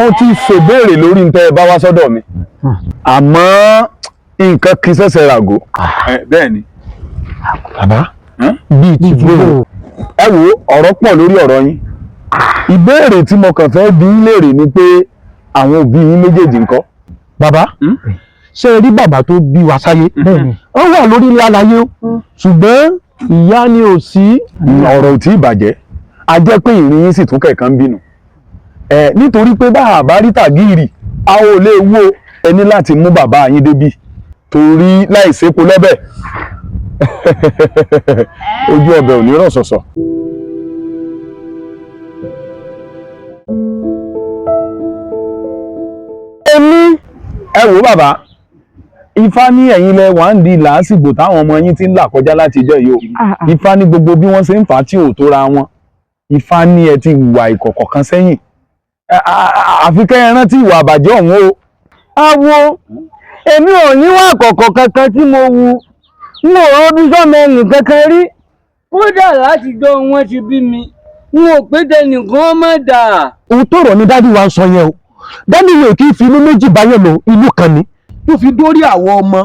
Mo ti ṣèbéèrè lórí ntẹ́ ẹ bá wá sọ́dọ̀ mi, àmọ́ nǹkan kì í ṣẹ̀ṣẹ̀ ràgó. Bẹ́ẹ̀ ni. Bàbá, bíi ti bò? Ẹ wo, ọ̀rọ̀ pọ̀ lórí ọ̀rọ̀ yín. Ìbéèrè tí mo kàn fẹ́ bi yín léèrè ni pé, àwọn òbí yín méjèèjì ńkọ́? Bàbá, ṣé ẹ rí bàbá tó bí wa sáyé, ó wà lórí ńlá láyé o, ṣùgbọ́n ìyá ni ò sí. Ọ̀rọ̀ ò tí ì bàjẹ́. A jẹ́ pé ìrìn yín sì tún kẹ̀kan ń bínú ẹ, nítorí pé bá a bá rí tàgìrì, a ò lè wo. Ẹ ní láti mú bàbá yín débí, torí láì sépo lọ́bẹ̀, ojú ọbẹ̀ ò ní rọ̀ sọ̀sọ̀. Èmi? Ẹ wò ó bàbá, ifá ní ẹ̀yin lẹ wà ń di làásìgbò táwọn ọmọ yín ti ń là kọjá láti ìjọ yìí o. Ifá ní gbogbo bí wọ́n ṣe ń fà á tí ò tóra wọn, ifá ní ẹ ti hùwà ìkọ̀kọ̀ kan sẹ́yìn. Àfi kẹ́ ẹ rántí ìwà àbàjẹ́ ọ̀hún o. Awo, èmi ò níwà kọ̀kọ̀ kankan tí mo wu. N ò rọ́bí sọ́mọ ẹnì kankan rí. Kódà láti jọ wọn ti bí mi, n ò pé tẹnìkan má dà. Ohun tó rọ̀ ni daddy wa ń sọ yẹn o. Daddy wo kì í fi inú méjì báyẹn lò, inú kan ni. Tó fi dórí àwọn ọmọ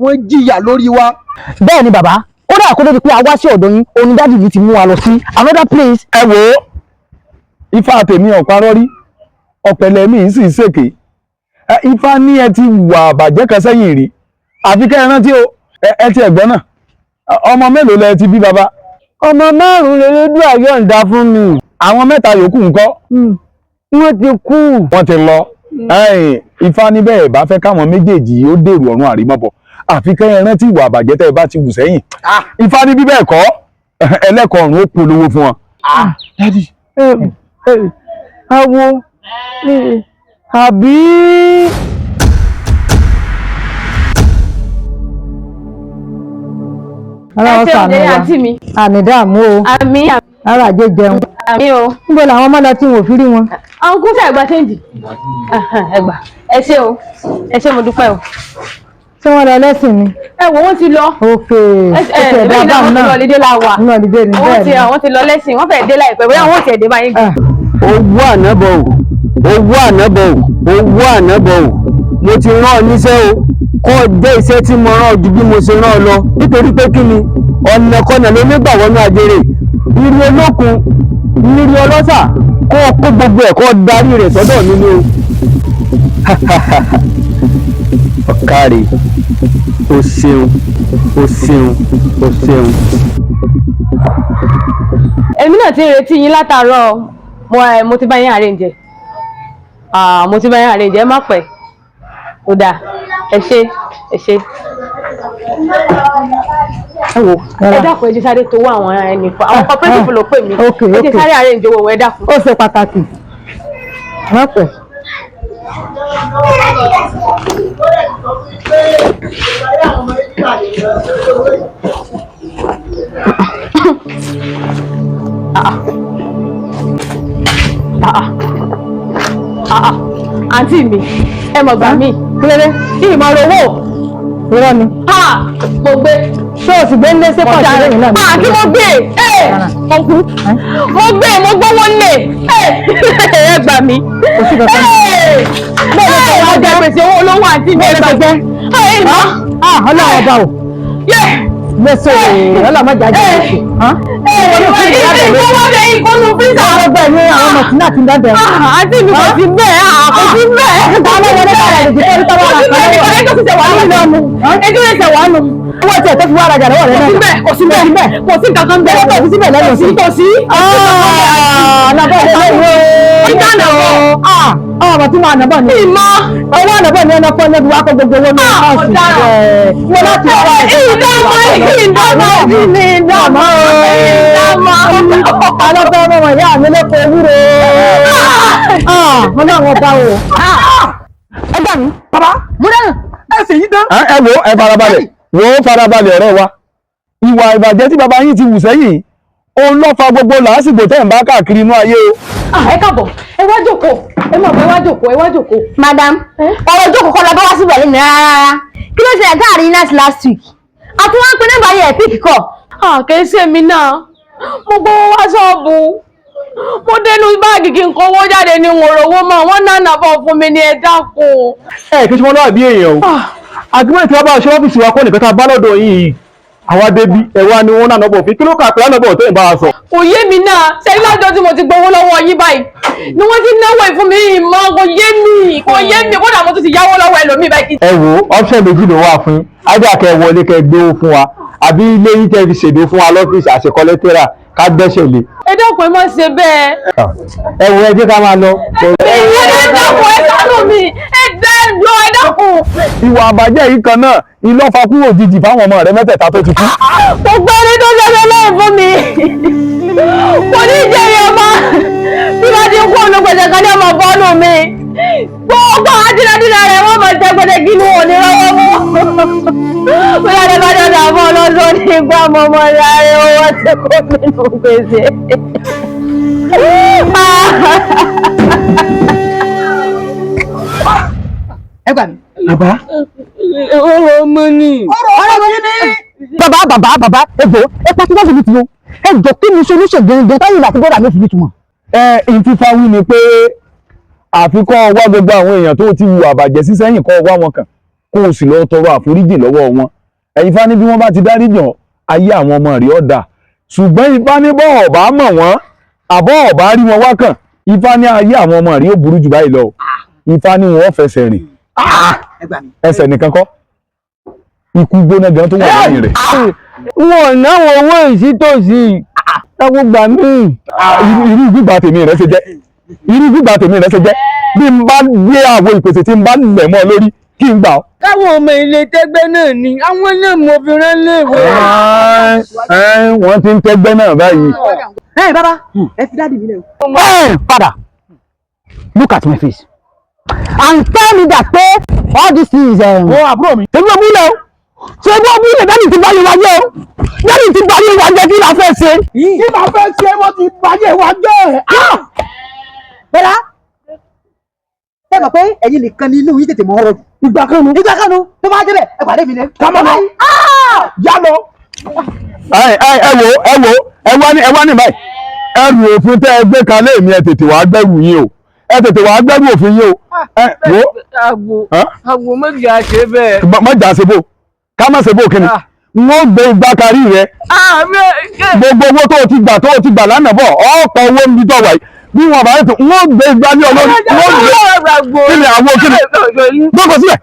wọn, jìyà lórí wa. Bẹ́ẹ̀ ni bàbá, kódà kó tó di pé a wá sí ọ̀dọ̀ yín, òun ni daddy mi ti mú wa lọ sí another place. Ẹ wò ó, ifá tèmi ọ̀parọ́ rí, ọ̀pẹ̀lẹ̀ mi sì ń ṣèké. Ifá ní ẹ ti hùwà àbàjẹ́ kan sẹ́yìn rí, àfi kẹ́ ẹ rántí o. Ẹ ti ẹ̀gbọ́n náà, ọmọ mélòó lẹ ti bí, bàbá? Ọmọ márùn-ún lèlédùà yọ̀ǹda fún mi. Àwọn mẹ́ta yòókù ńkọ́? Wọ́n ti kú. Wọ́n ti lọ. Ẹ̀yìn, ifá ní bẹ́ẹ̀ bá fẹ́ káwọn méjèèjì yìí ó dèrò ọ̀run àrímọ́bọ̀, àfi kẹ́ ẹ rántí ìwà àbàjẹ́ tẹ́ ẹ bá ti wù sẹ́yìn. Ifá ní bí bẹ́ẹ̀ kọ́, ẹlẹ́kọ̀ọ́ ọ̀run ó polówó fún wọn. Daddy. Ẹ, ẹ, awo, àbí. Ẹ Ọlọ́run ṣeun ṣàánú jẹ́ wa. Àǹtí mi. Àmì dààmú o. Àmín. Ara àjẹ jẹun. Àmín o. Níbo làwọn ọmọ lọ tí wọn ò fi rí wọn? Àwọn kúnṣe àgbà change. Ẹ gbà, ẹ ṣé o, ẹ ṣé, mo dúpẹ́ o. Ṣé wọ́n lọ lẹ́sìn ni? Ẹ wò, wọ́n ti lọ. Ok. Ẹ Ó ti ẹ̀dá ẹ báwọn náà náà. wọ́n ti lọ lédè la wà. Nínú ọ̀lídé ni. Wọ́n Bẹ́ẹ̀ ti ni. Wọ́n ti lọ lẹ́sìn, wọ́n fẹ́ẹ́ dé láìpẹ́, bóyá wọ́n ò tiẹ̀ dé báyìí. Ah. Owó ànábọ̀ o, owó ànábọ̀ o, owó ànábọ̀ o, mo ti rán ọ níṣẹ́ o, kó o jẹ́ iṣẹ́ tí mo rán ọ ju bí mo ṣe rán ọ lọ, nítorí pé kí ni, ọ̀nà kọ́nà ló nígbà wọnú ajere, irí olókun, irí ọlọ́sà, kó o kó gbogbo ẹ̀, kó o darí rẹ̀ sọ́dọ̀ mi ni o. Ọ̀kàrẹ̀, o ṣeun, o ṣeun, o ṣeun. Èmi náà ti ń retí yín látàárọ̀. Mo ti bá yín arrange. Ah, mo ti bá yín arrange, ẹ má pẹ́. Ó dáa, ẹ ṣé, ẹ ṣé. Ẹ wò, ẹ dákun, ẹ jẹ́ sáré tó wá àwọn ẹnì kan, àwọn cooperative ló pè mí. Ẹ jẹ́ sáré arrange owó wọn, ẹ dákun. Ó ṣe pàtàkì, má pẹ́. Ah, àǹtí mi, ẹ mọ̀ gbà mí. Kílódé? Kí ìmọ̀ owó. Irọ́ ni. Ah, mo gbé. Ṣé o sì gbé ńlé sí pàṣẹ lẹ́yìn náà? Ah, kí mo gbé? Ẹ mo kú, mo gbé, mo gbówó lé. Ẹ ẹ gbà mí. Kò sí kankan. Ẹ mo jẹ gbèsè owó olówó, àǹtí mi, ẹ gbà mí. Ẹ mọ. Ah, ọlọ́run ọba o. Yẹ. Gbèsè, ọlọ́run má jáde gbèsè. Ìgbówó lé ìkónú fíìsà. Àwọn ọgbẹ́ ní àwọn mọ̀tínà ti ń dábẹ̀. Àǹtí mi, kò sí bẹ́ẹ̀, kò sí bẹ́ẹ̀. Ta ló wọlé bára rẹ̀ jù tó rí tọ́wọ́ Kò sí bẹ́ẹ̀, rà? ẹjọ́ ti ṣe wà nù. Ẹjọ́ ti ṣe wà nù. Owó tiẹ̀ tó fi wá rajà lọ́wọ́ rẹ̀ Kò náà. sí bẹ́ẹ̀, kò sí bẹ́ẹ̀, kò sí nǹkan kan bẹ́ẹ̀. Owó tó fi síbẹ̀ lẹ́nu. Kò sí, kò sí. Lọ́bọ̀ lẹ́yìn o. Ìjà náà wọ̀. Ọmọ tí mo ànábọ̀ ni. Ìmọ̀. Owó ànábọ̀ ni ẹnà fún ẹnà wá kó gbogbo owó ní ọ̀sìn. Ọ̀daràn. Wọ́n láti wá ẹ̀. Ìdámọ̀, ìdámọ̀, Ìdámọ̀. Ìdámọ̀. Alọ́fẹ́ ọmọ ìyá mi lẹ́kọ̀ọ́ ewúro. Ọlọ́run ọba o. Ẹ gbà mí. Bàbá. Mo dáná. Ẹ sì yí dán. Ẹ wo, ẹ farabalẹ̀, wo, farabalẹ̀ ọ̀rẹ́ wa. Ìwà ìbàjẹ́ tí bàbá yín ti wù sẹ́yìn, òun ló fa gbogbo làásìgbò tẹ́ ń bá káàkiri inú ayé o. Ah, ẹ káàbọ̀, ẹ wá jókòó, ẹ mọ̀ pé ẹ wá jókòó, ẹ wá jókòó. Madam, ọ̀rọ̀ ìjókòó kọ́ la bá wá síbẹ̀ lẹ́nu rárá. Kí ló ṣẹlẹ̀ táàrin láti last week? Àti wọ́n ń pe nọ́mbà yẹn, pick call. Ah, kì í ṣe mi náà, mo gbowó wá ṣọ́ọ̀bù, Mo dénú báàgì kí n kówó jáde ní n ò rówó mọ́, wọ́n ná ànábọ̀ fún mi ní, ẹ dákun. Ẹ kí ṣe wọn lọ́wọ́ bí èèyàn o. Agreement tí wọ́n bá ṣe ọ́fíìsì wa kọ́ nìkan tá a bá lọ́dọ̀ yìí. Àwa débi ẹ̀wá ni wọ́n náà nọ́bọ̀ òfin kí ló kà pé lánàbọ̀ tó ń bá wa sọ. Kò yé mi náà, ṣe lájọ tí mo ti gbowó lọ́wọ́ yín báyìí ni wọ́n ti náwó ìfún mi ìmọ̀, kò yé mi, kò yé mi, kódà mo tún ti yáwó lọ́wọ́ ẹlòmíì báyìí. Ẹ wo, option méjì ló wà fún ájà: kẹ́ wọlé kẹ́ gbówó fún wa, àbí ilé yín tẹ́ fi ṣèdó fún wa lọ́fíìsì àṣekọ́lẹ́tẹ́rà ká gbẹ́sẹ̀ lé. Ẹ dákun, ẹ má ṣe bẹ́ẹ̀. Ẹ wo, ẹ jẹ́ ká máa lọ. Ẹ dákun, ẹ ṣàánú mi, ẹ dẹ́ lọ, ẹ dákun. Ìwà àbàjẹ́ yìí kan náà iná fakú òjijì fáwọn ọmọ rẹ mẹ́tẹ̀ẹ̀ta tó ti kú. Gbogbo ẹni tó ṣe lọ́wọ́ fún mi kò ní jèrè ọmọ. Bí wọ́n ti kú òun gbèsè kan ní ọmọ bọ́ọ̀lù mi, gbogbo àdínàdínà rẹ̀ wọ́n máa jẹ gbèsè kí ni wọ́n ní lọ́wọ́ mú. Bóyá ní bá dọ̀dọ̀ àbọ̀ ọlọ́sọ ní igbá mọ́mọ́ láàrin owó tí kò nínú gbèsè. Ẹ gbà mí. Bàbá. Ọ̀rọ̀ ọmọ ni. Ọ̀rọ̀ ọmọ ni. Bàbá, bàbá, bàbá, ẹ jọ̀ọ́, ẹ pàṣẹ láti fi tiwọn. Ẹ jọ̀ọ́, kí ni solution gangan táyì àti bọ́dà mi fi fi tiwọn? Ẹ ìfífa wí ni pé àfikọ́ wá gbogbo àwọn èèyàn tó ti hu àbàjẹ́ sí sẹ́yìn, kọ́ wá wọn kàn, kó o sì lọ tọrọ àforíjì lọ́wọ́ wọn. Ẹ̀yin fá ní bí wọ́n bá ti dáríjì ọ́, ayé àwọn ọmọ rẹ̀ ọ̀dà. Ṣùgbọ́n ifá ní bọ́ ọ̀bá mọ̀ wọ́n àbọ̀ ọ̀bá rí wọn wá kàn, ifá ní ayé àwọn ọmọ rẹ̀ ó burú jù báyìí lọ. Ifá ní wọn fẹsẹ̀ rìn, ẹsẹ̀ nìkan kọ́, ikú gbóná gan tó wà lẹ́yìn rẹ̀. Wọn ò náwó owó ìsítòsí ẹkú gbà mí. Irú gbígbà tèmi rẹ̀ ṣe jẹ́, irú gbígbà tèmi rẹ̀ ṣe jẹ́, bí n bá gbé àwo ìpèsè tí n bá lẹ̀ mọ́ ọ lórí kí n gbà ọ́. Káwọn ọmọ ilé tẹ́gbẹ́ náà ni àwọn náà mo fi rán léèwé. Wọ́n ti ń tẹ́gbẹ́ náà báyìí. Ẹ bàbá, ẹ fi daddy mi lẹ o. Hey, father, look at my face and tell me that pé all this things. Ó àbúrò mi. Ṣé bí o múlẹ̀ o? Ṣé bí o múlẹ̀? Daddy ti báyé wa jẹ́ o. Daddy ti báyé wa jẹ́, kí la fẹ́ ṣe? Kí la fẹ́ ṣe? Wọ́n ti báyé wa jẹ́. Bẹ́lá, ẹ mọ̀ pé ẹ̀yin nìkan ni inú yín tètè mọ́ ọ̀rọ̀ jù. Ìgbà kan nu. Ìgbà kan nu tó bá débẹ̀, ẹ pàdé mi lẹ. Ká má lọ. Yá lọ. Ẹ ẹ ẹ wo, ẹ wo, ẹ wá ní, ẹ wá ní báyìí. Ẹrù òfin tẹ́ ẹ gbé kalẹ̀ mi, ẹ tètè wàá gbẹ́rù yín o. Ẹ tètè wàá gbẹ́rù òfin yín o. Ẹ wo. Àgbo, àgbo, méjì á ṣe bẹ́ẹ̀. Má jà ṣe bò, ká má ṣe bò kíni? N ó gbé igbá kárí rẹ. Gbogbo owó tó o ti gbà, tó o ti gbà lánàá bọ̀, ọ̀pọ̀ owó ń bí tọ̀ wáyé bí wọn bá yẹ tó, n ó gbé igbá ní ọlọ́run, n ó gbé. Kí ni àwọn, kí ni gbogbo síbẹ̀?